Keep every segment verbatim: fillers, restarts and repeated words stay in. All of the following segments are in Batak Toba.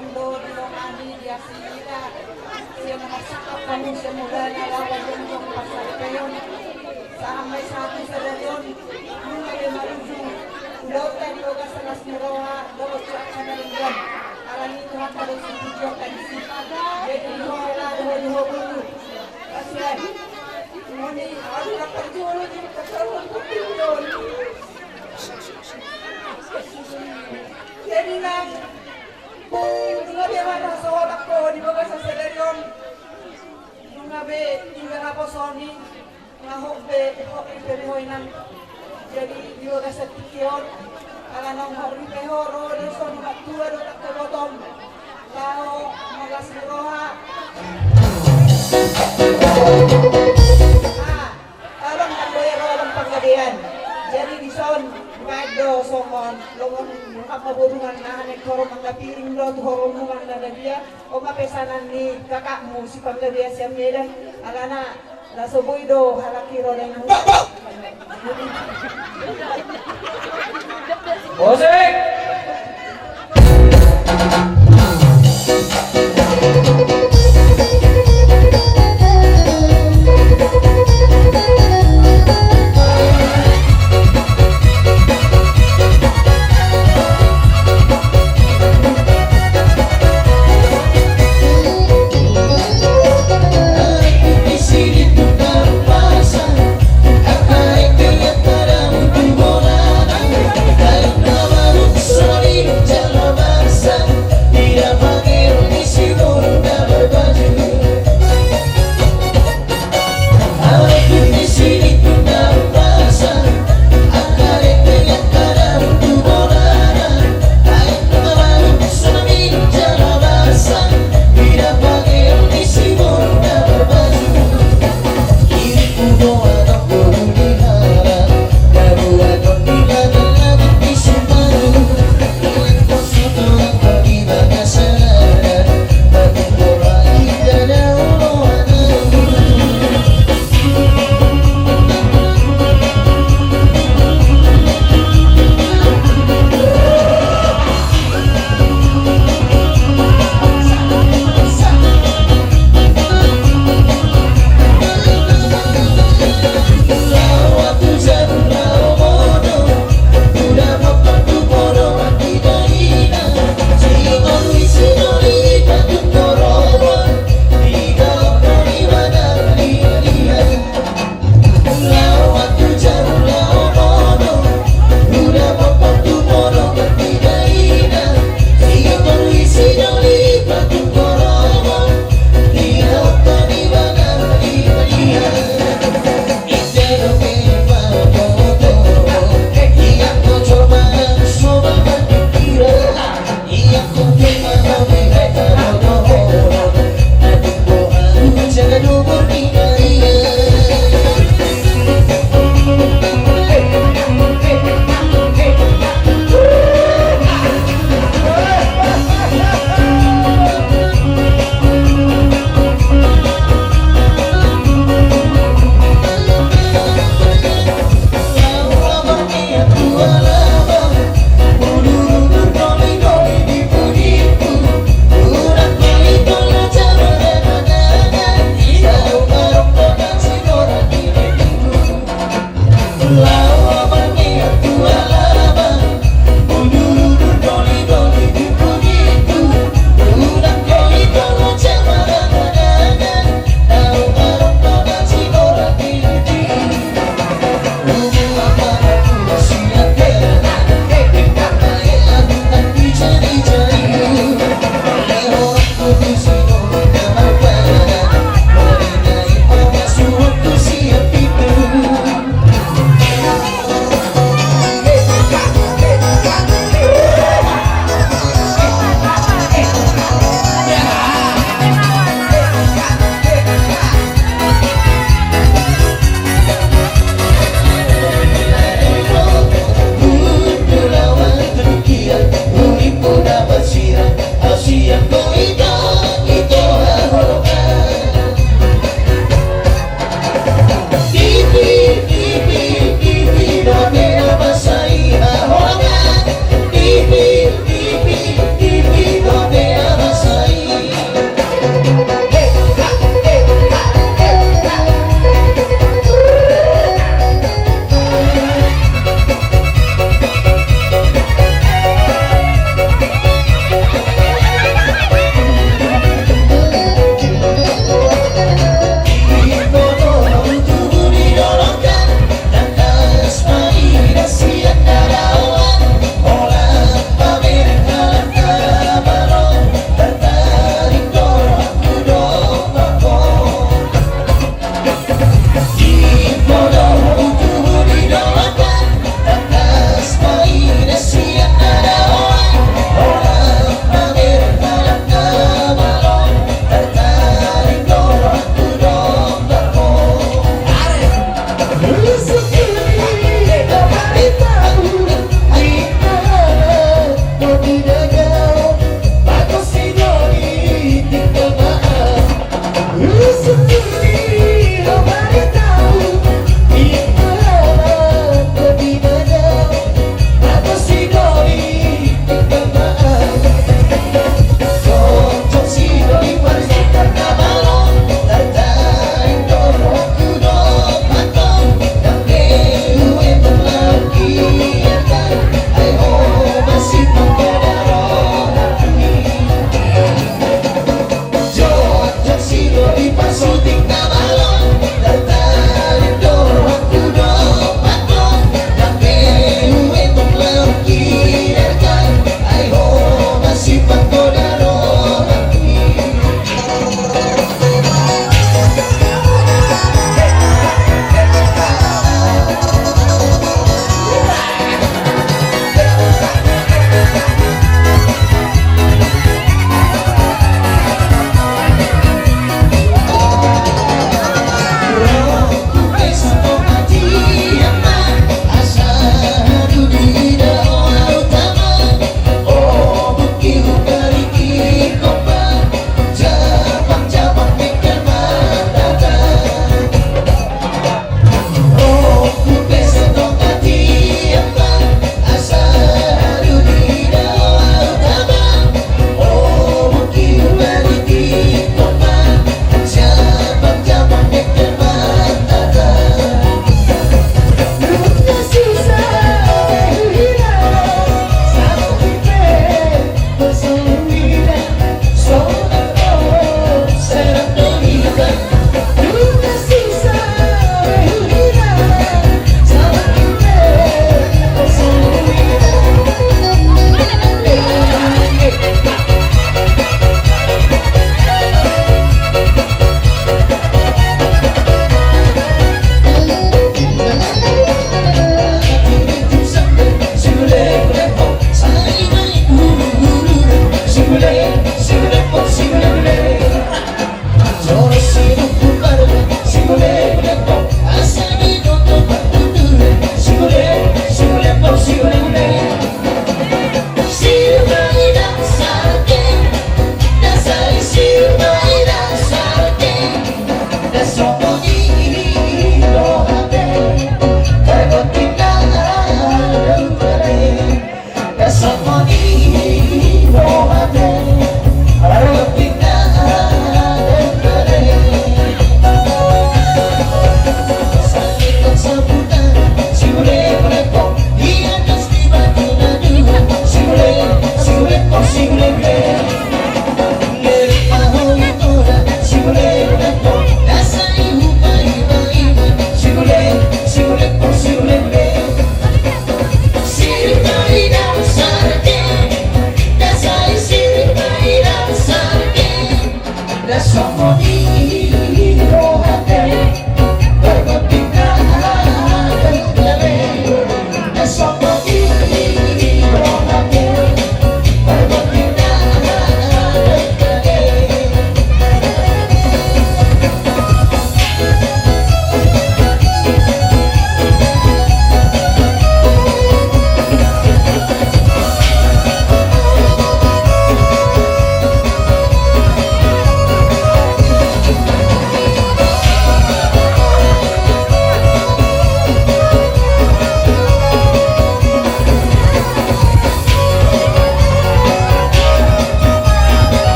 Dohot di lokasi di Asirita, sian marsangkap hamu sian mulana laho jongjong parsaripeon. Sahat ma i sahat tu sadari on, nunga be maruju ulaonta di bagasan las ni roha dohot tu angka na denggan. Alani i Tuhanta do sipujionta disi. Jadi di ho hela dohot di ho boru, kasihan. Moni aduh na parjolo di pasaruan putih on. Jadi nang nunga be marhasohotan ho di bagasan sadari on. Nunga be tinggal haposo ni, nunga hot be, hot ripe be ho inang. Jadi di bagasan tingki on, ala naung hot ripe ho, ro do dison, nunga tua do tangko botom. Laho marlas ni roha. Ah. Abang kan boya ro abang panggabean. Jadi dison, baen do songon, songon, hamba boru nang na hanek ho ro mangga piring do tu ho ro nang na dia. On ma pesanan ni kakakmu si panggabean sian Medan. Alana na so boi do halak i ro dainang. Musik.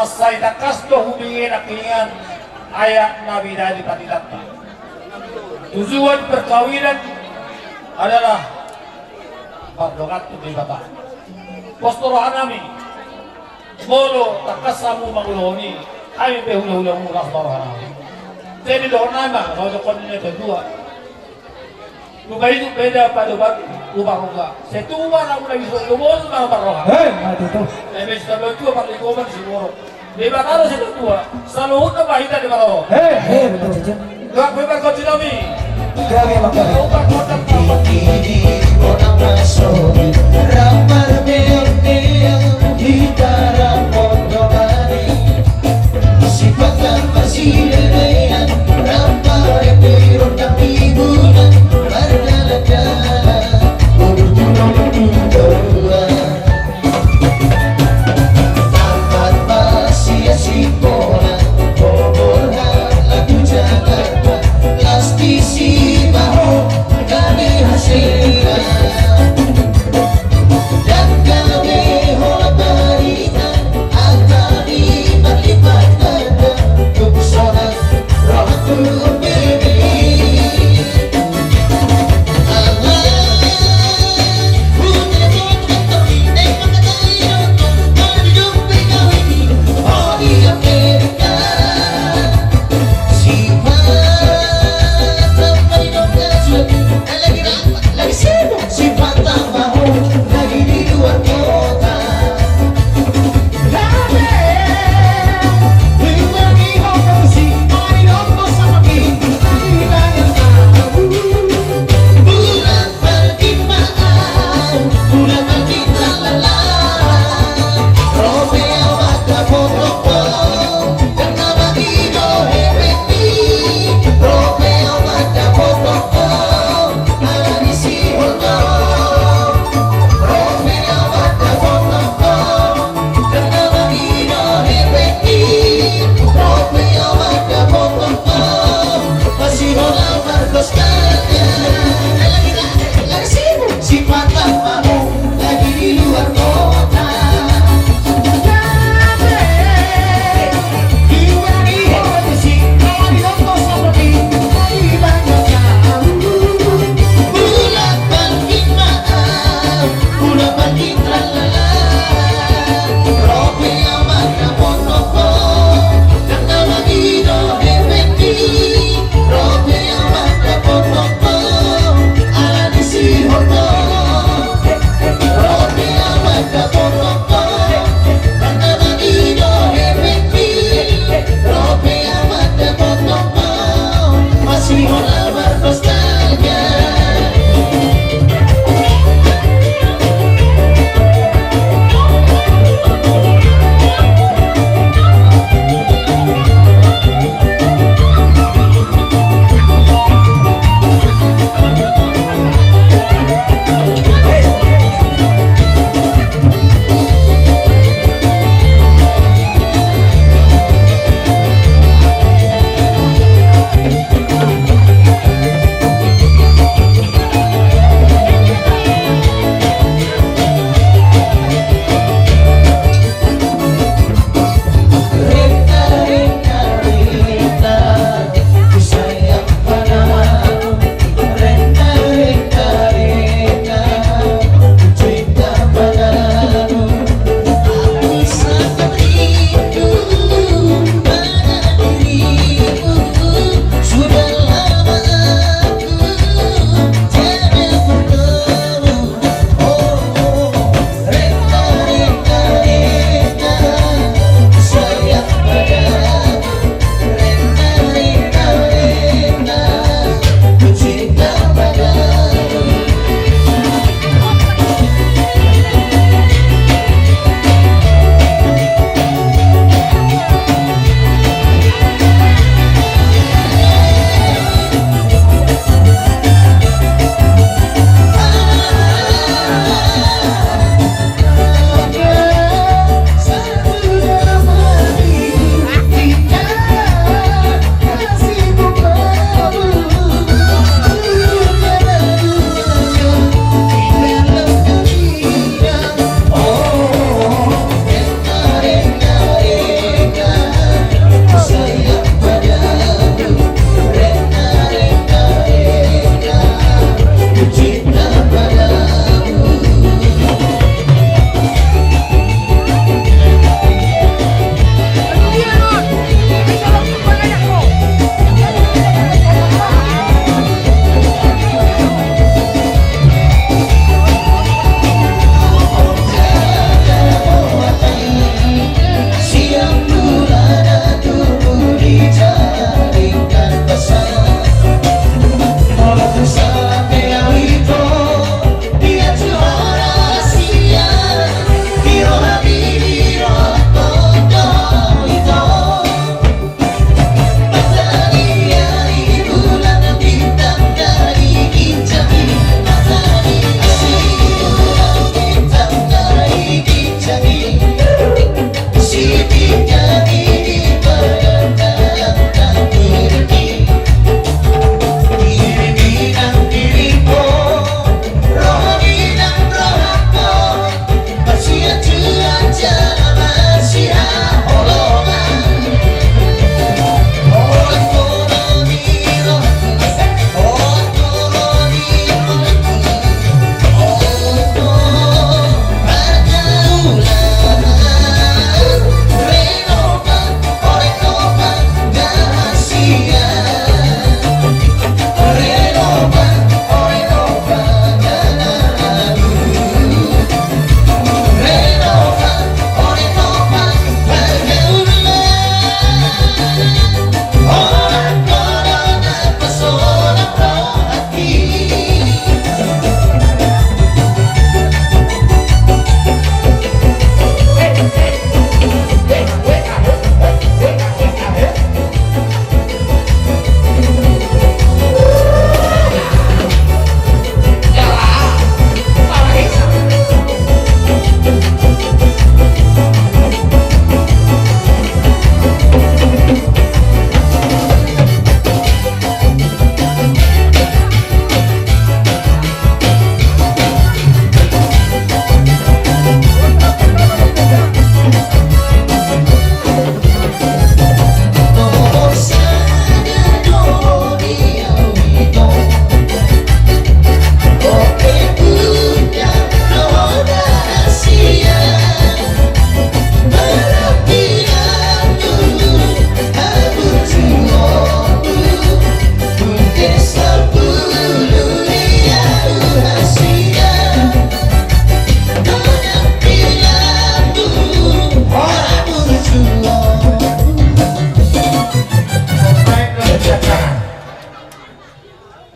Sai tangkas do hubege nangkiningan ayat na binahen ni panditanta. Tujuan perkawinan adalah pardongan tu Debata. Pos do rohanami, molo tangkas hamu mangulahon i, hami pe hulahulamu laos ma rohanami. Jadi dohononnami ma, molo dohonon ni natuatua. Tuba ijuk beda pado batu, tuba roha. Sai tuba na ula bisa tuba tu na parroha. Eh, mati tu. Eh, bisa tuba parlinggoman siborok. Debata do sai tuba. Saluhutna ma hita di parroha. Eh, eh, betul saja. Dohot pe pargonsinami. Gabe manggabe. Tuba kota. Di, di, di, kota Paso. Ramar meong meong hita ramon domani. Sipata masih lelean, rampa de piro kami guna, mardalan-dalan, udur tulung udur dua. Tampat masih sikola, obor hak tu Jakarta, las di sibaho, kami hasilna. Lagi sibuk, sipata mahon, lagi di luar kota. Rame, luar di Homosi, mari nongkrong sama kita, lagi banyak tamu. Bulan Pertimaan, bulan Pertimaan, lala. Rope amat dapotok. Sipata mahon lagi di luar kota. Bulan Pertimaan, bulan Pertimaan, lala. Rope amat dapotok.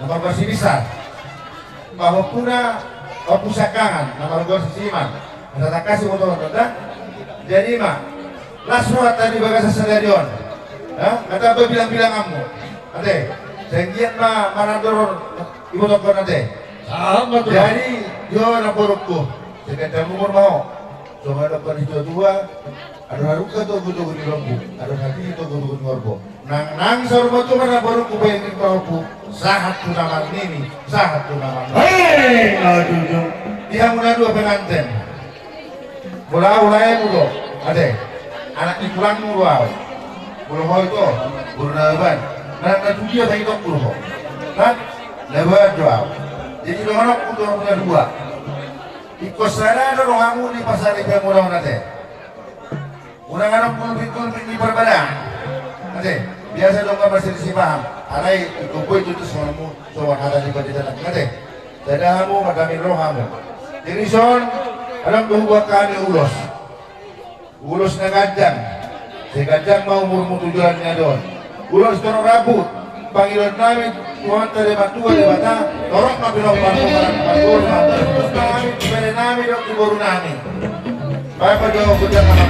Na margoar si Bisa. Pahompuna Ompu Sangkangan na margoar si Siman. Asa tangkas ibotohon da. Jadi ma, las rohanta di bagasan sadari on. Hata ba bilang-bilanganmu. Ate, sai anggiat ma marandor ibotohon ate. Jadi, jo na borungku, sai ganjang umur ma ho. Songon na didok ni tua-tua. Adong na dungka togu-togu ni lombu, adong na tinggi togu-togu ni horbo. Nang nang saur matua ma na borungku, baen ni pahompu, sahat tu na marnini, sahat tu na marnono. Hei, aduh, aduh. Di hamu na dua penganten. Molo au laemu do, ate. Anak ni tulangmu do au. Molo ho ito, boru Nababan. Nang na tu dia tagitokku do ho. Kan? Nababan do au. Jadi donganonku do hamu na dua. Ingkon sada do rohamu di pasaripeon muna on ate. Unang adong gulmit-gulmit ni parbadaan. Ate, biasa do marselisih paham. Alai ingkon boi tutu songonmu, songon hata ni pandita nami ate. Sada hamu, mardame roha hamu. Jadi dison, adong do huboan hami ulos. Ulos na ganjang. Sai ganjang ma umurmu tu joloan ni ari on. Ulos torop rambu. Pangidoan nami tu Tuhanta Debata, Debata, torop ma pinomparmu, marangkup ma. Ulos nami tu bere nami dohot tu boru nami. Bapak jawab bujang anak.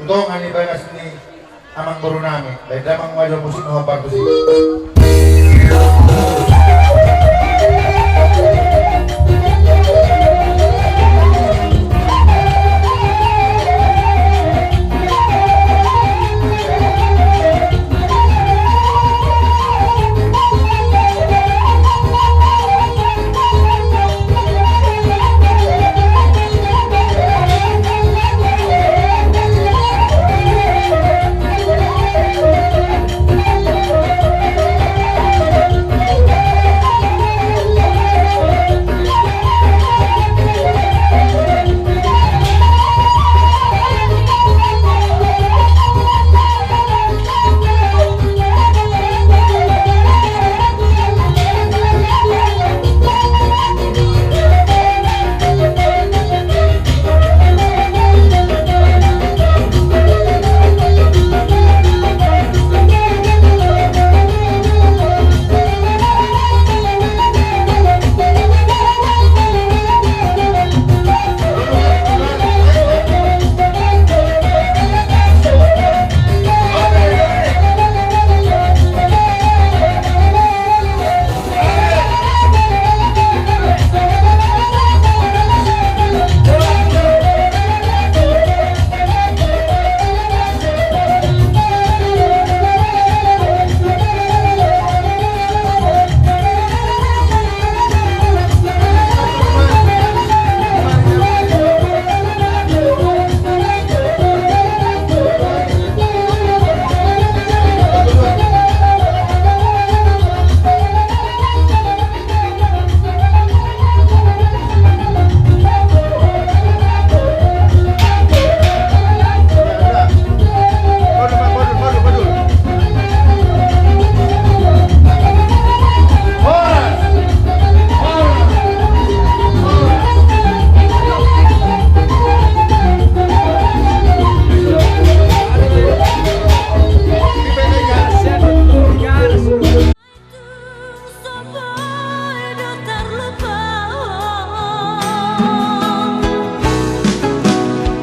Tonga ni bagas ni amangboru nami, baen damang ma jo musik na hombar tusi.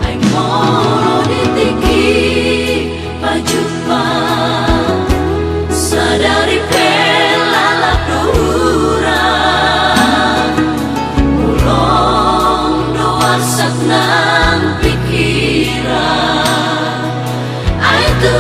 Ai molo di tingki pajumpa, sadari pe lalap do hurang, holong do arsak nang pingkiran. Ai tu